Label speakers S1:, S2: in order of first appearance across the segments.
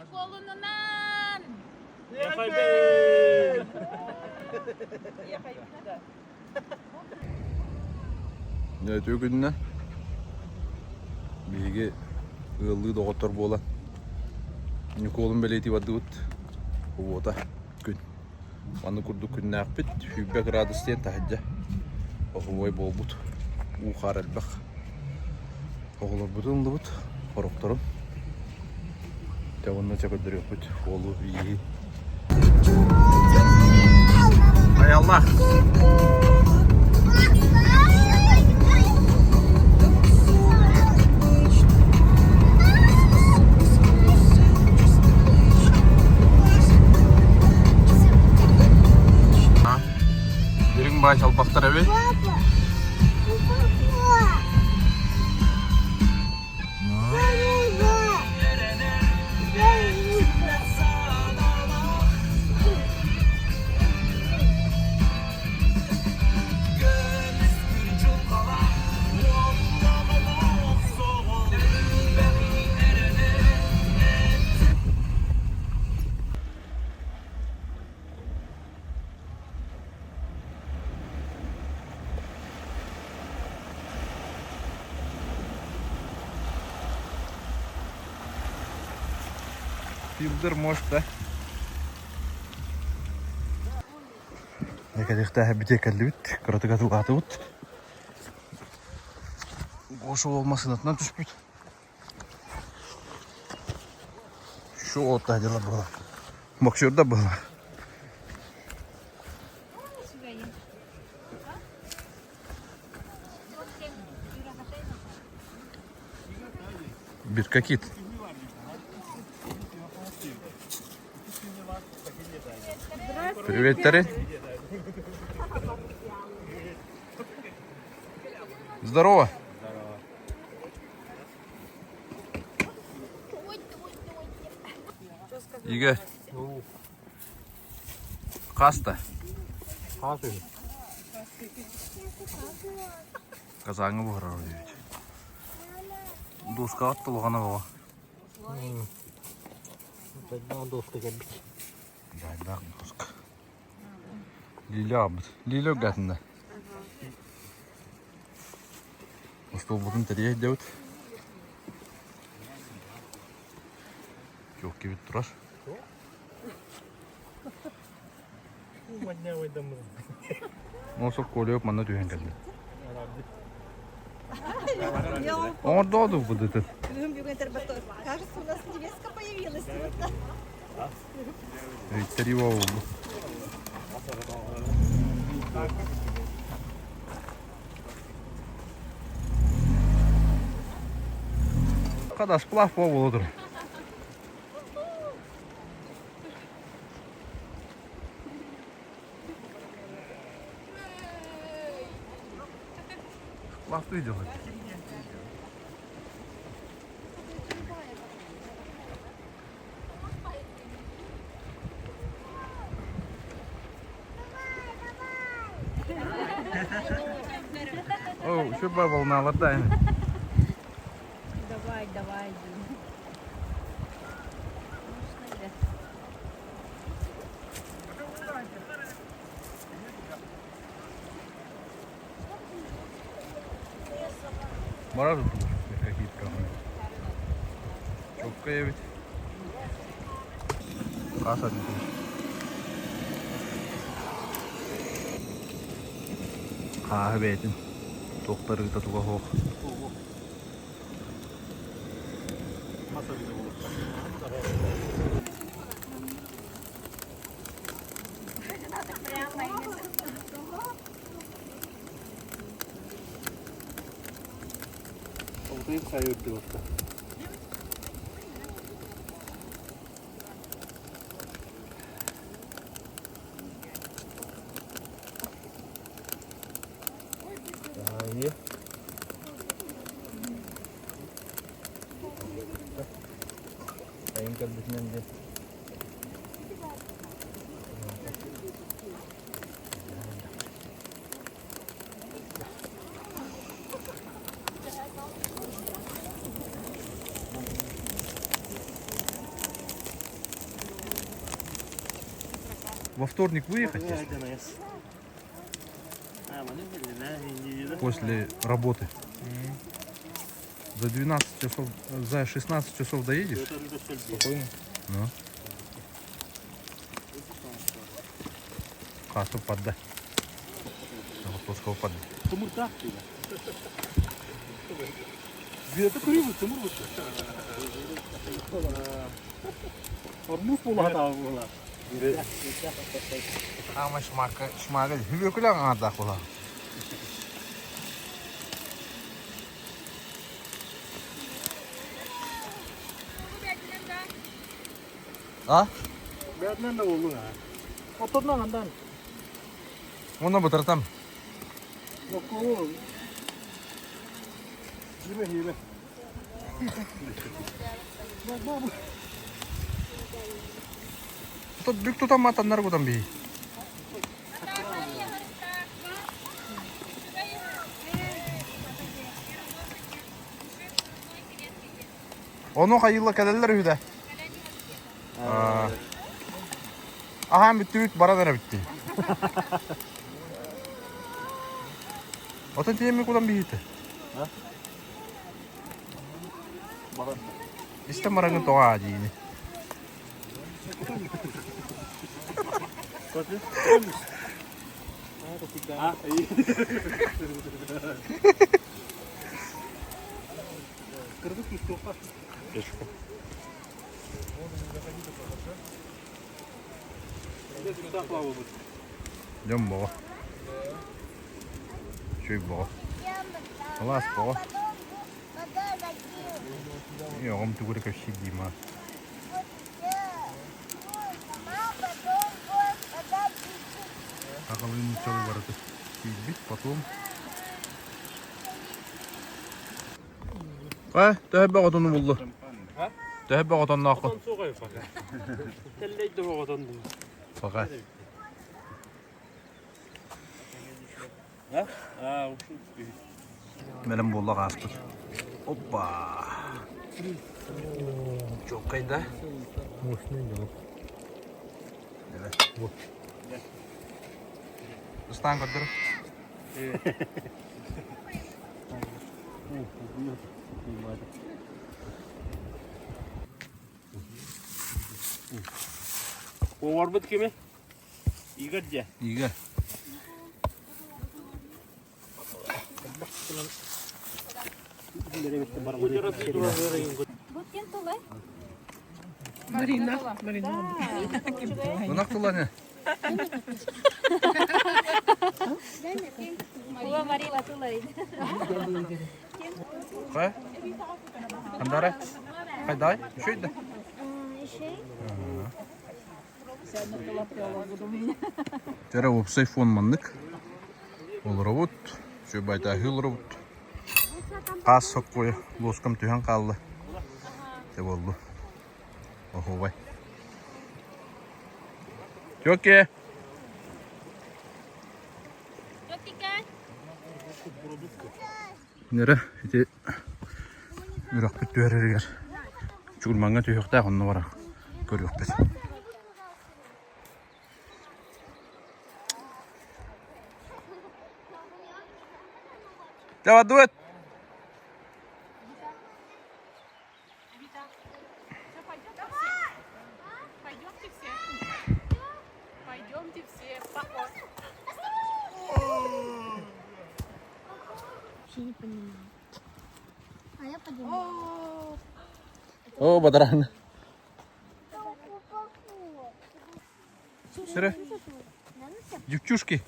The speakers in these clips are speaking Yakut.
S1: Ньукуолунунан!
S2: Үтүө күнүнэн биһиги ыаллыы доҕоттор буолан Ньукуолун бэлиэтии бардыбыт уота күн. Маннык курдук күннээхпит, 120 градус диэн таһырдьа оһуобай буолбут, уу-хаар элбэх. Оҕолорбутун ыллыбыт, хорохторун. Дьэ уонна чэ көрдөрүөхпүт уолу ииһи. Айаллаах! Дириҥ баай чалбахтар эбит. Филдер может, да? Кэлиэхтээх бүтэ кэллибит, кыратык атылаатыбыт. Гоша уол массыынатынан түспүт. Şu отта дела было. Боксерда было. Биркакит. Привет, Тарин. Здорово. Игорь. Хаста. Казаҥҥа буһарар диэбит. Дуускаҕыт тулҕана оҕо.
S3: Дуоска кэлбит.
S2: Дайдаах дуоска. Лиля аҕабыт. Лиля үргээтиннэ. Остуолбутун тэрийэ сылдьабыт. Чуоккибит турар. Мосов Колев манна түһэн кэллэ. Оҥордоодук быдытын.
S4: Кажется, у нас невестка появилась.
S2: Өйттерии буолбут. Хада сплав буолуо Сплав ты делать. О, еще бы волна да.
S1: Давай, давай.
S2: Барар какие-то Чокка эбит. Хас Хааһы бэйэтин туохтарыыта туга суох.
S3: Олтайын хайы үрдү отта.
S2: Айы. Айын кэлбитинэн диэн. Во вторник выехать, если? После работы. За 12 часов, за 16 часов доедешь?
S1: Спокойно.
S2: Ну. Хату падда. Отпусков падда. Ама шмака, шмага, хүбөкүлэ аҥаардаах буолар. А?
S3: Бәтінен де болдың а. Оттордан андан.
S2: Онно бытыртам.
S3: Окку. Жиме жиме.
S2: Тут бүк тутам матаннар кутам бии. Ону хайыла кэлэллэр үһү да. Аһаан бүттүбүт баран эрэ бүттү. Отон тиэмми кутан биһиитэ. Истэн бараҥҥын тоҕо аа диини. Дьон боҕо. Үчүгэй боҕо. Алаас боҕо. Оҕом тугу эрэ кэпсиир дии маа. Аҕалыы нууччалыы барыта киирбит, потом А, төһө бөҕөтүн буллу? Төһө бөҕөтөннөөххүн?
S3: Тэллэй да бөҕөтөн дуу.
S2: Пока. Бэлэм буолла ааспыт. Опа! Чуоккай да?
S3: Мощный дело.
S2: Ыстаан көрдөр.
S3: Поварбыт кими? Игорь дьэ.
S2: Игорь.
S5: Марина. Марина.
S2: Ынах тыла не? Хай? Хандара? Хайдай? Еще да? Тера уопсай фон маннык. Олоробут. Сүбайтаһыы олоробут. Хаас соккуйа луоскам түһэн хаалла. Те буоллу. Оһуобай. Тёке! Нера ити үрэхпит түһэрэригэр чугурмаҥҥа түһүөхтээх онно барар көрүөхпүт. Давай, дуэт!
S5: Пойдемте все. Пойдемте все в поход.
S6: Вообще не понимаю. А я понимаю.
S2: О, бадаран. Сире. Девчушки,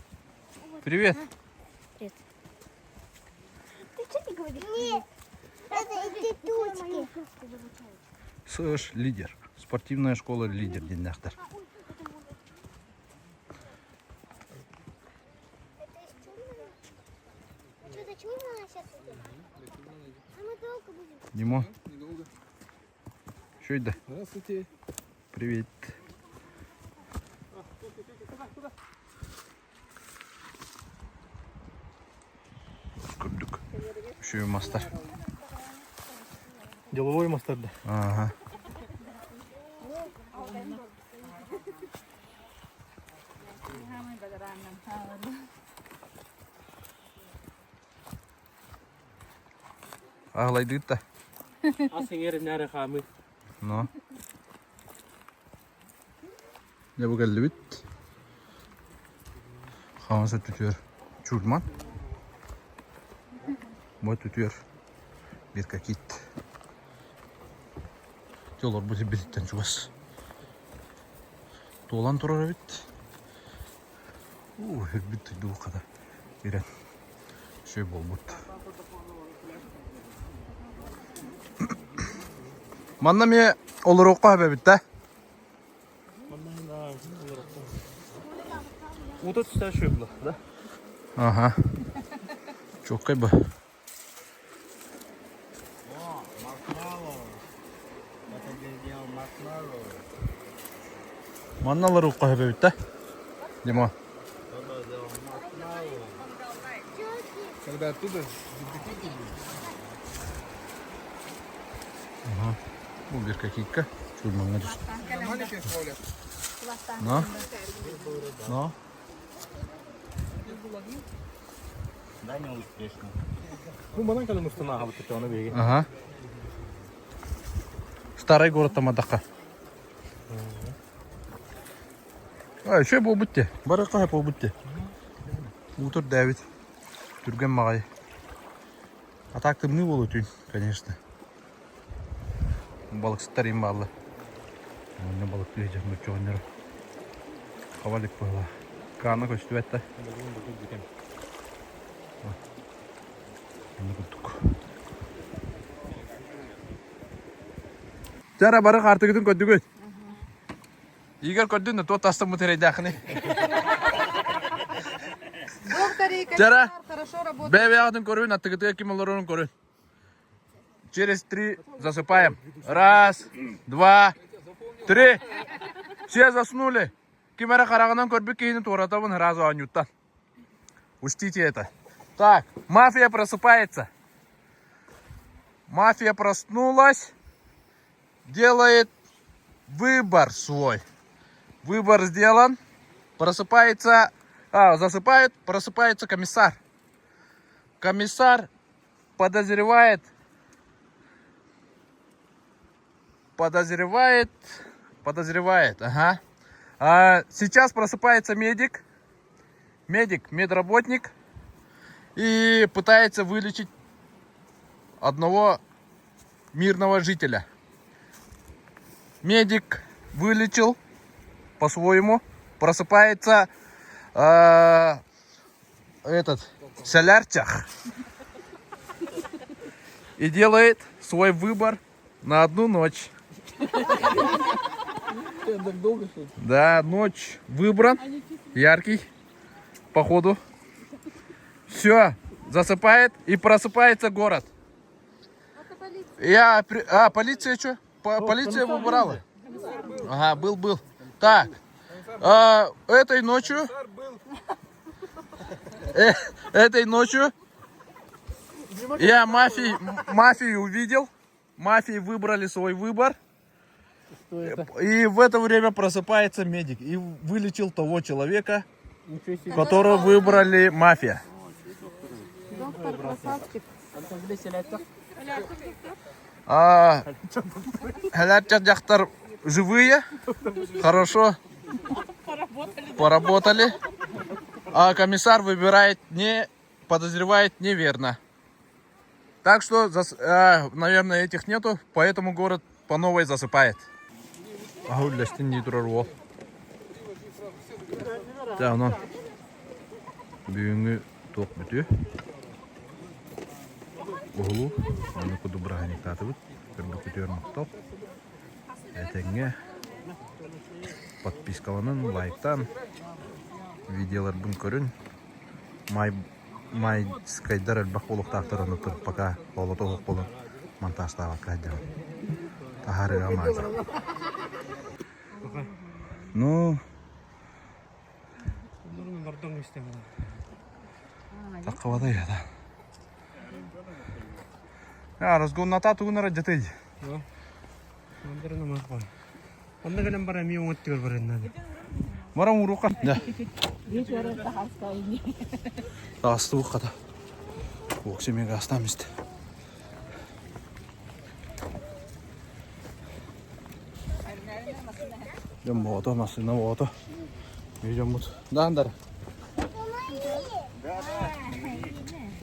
S2: привет.
S6: Привет. Ты что не говоришь? Нет, это эти тучки.
S2: СШ лидер. Спортивная школа лидер диэннээхтэр.
S6: Это из черного? Что-то черного сейчас идет? А мы долго будем?
S2: Димо. Что это?
S1: Здравствуйте.
S2: Привет. Көрдүк. Үчүгэй мастар.
S3: Деловой мастер да.
S2: Ага. Аһылайдыыт да.
S1: Ас иҥэринээри хаамыы.
S2: Но. Дьэ бу кэллибит. Хаҥас өттүтүгэр чурман. Бу өттүтүгэр биркакит. Олорбут сирбититтэн чугас. Туолан турар эбит. Уу, ирбит дойду хата ирэн үчүгэй буолбут. Манна эмиэ олоруохха сөп эбит да?
S1: Уута түстэ үчүгэй буолла, да?
S2: Ага. Чуоккай бу. Манна олоруохха сөп эбит да? Дима.
S3: Когда оттуда
S2: Ага. Бу бир какикка. Чурмаҥҥа түстэ. Но. Но.
S7: Да, не успешно.
S1: Бу манан кэлэн устун ааҕабыт оны биһиги.
S2: Ага. Старый город Тамадахха. А, еще буолбут те. Барыахха буолбут те. Утур дээбит. Түргэн маҕай. А так тымныы буолуо түүн, конечно. Балыксыттар им баалла. Онно балыктыы сылдьар нуучча оҕонньоро. Хаба илик быһыылаах. Каана көстүбэт да. Онно курдук. Чара бары хаартыгытын көрдүгүт? Игорь көрдүн да туох тастаммыт эрэйдээххиний?
S4: Доктор и
S2: Чара,
S4: комиссар хорошо работают.
S2: бэйэ-бэйэҕитин көрүн, аттыгытыгар ким олорорун көрүн. Через три засыпаем. Раз, два, три. Все заснули. Ким эрэ хараҕынан көрбүт киһини туоратабын сразу оонньууттан. Учтите это. Так, мафия просыпается. Мафия проснулась, делает выбор свой. Выбор сделан. Просыпается, а, засыпает, просыпается комиссар. Комиссар подозревает, подозревает, подозревает, ага. А, сейчас просыпается медик, медик, медработник, и пытается вылечить одного мирного жителя. Медик вылечил по-своему, просыпается э, этот солярчах и делает свой выбор на одну ночь. Да, ночь выбран, яркий, походу. Все, засыпает и просыпается город. Я, а, полиция что? Полиция выбирала. Ага, был, был. Так, а, этой ночью... Э, этой ночью я мафии, мафию увидел. Мафии выбрали свой выбор. И в это время просыпается медик и вылечил того человека, которого выбрали мафия.
S4: Доктор красавчик.
S2: А, дьахтар живые, хорошо поработали. А комиссар выбирает не, подозревает неверно. Так что, а, наверное, этих нету, поэтому город по новой засыпает. Аһы дии турар уол. Дьэ, онон бүгүҥҥү туох бүтүө. Уһулуу, онно курдук бырааһынньыктаатыбыт. Көрбүккүтүгэр махтал. Этэҥҥэ подпискаланан, лайктаан, видеоларбын көрүн. Май майскайдар элбэх буолуохтаахтар оннуктар пока олото оһох буолан монтажтаабакка сылдьабын. Таһаарыаҕым маада. Ну, Таккабата да. А, разгонната тугунара дьатый.
S1: Онно кэлэн баран эмиэ оҥоттугар баран наада.
S2: Баран урука. Да. Таастыбык хата. Уокси мен гаастаам истэ. Дьон боото, массыына боото. Дьоммут. Даандар.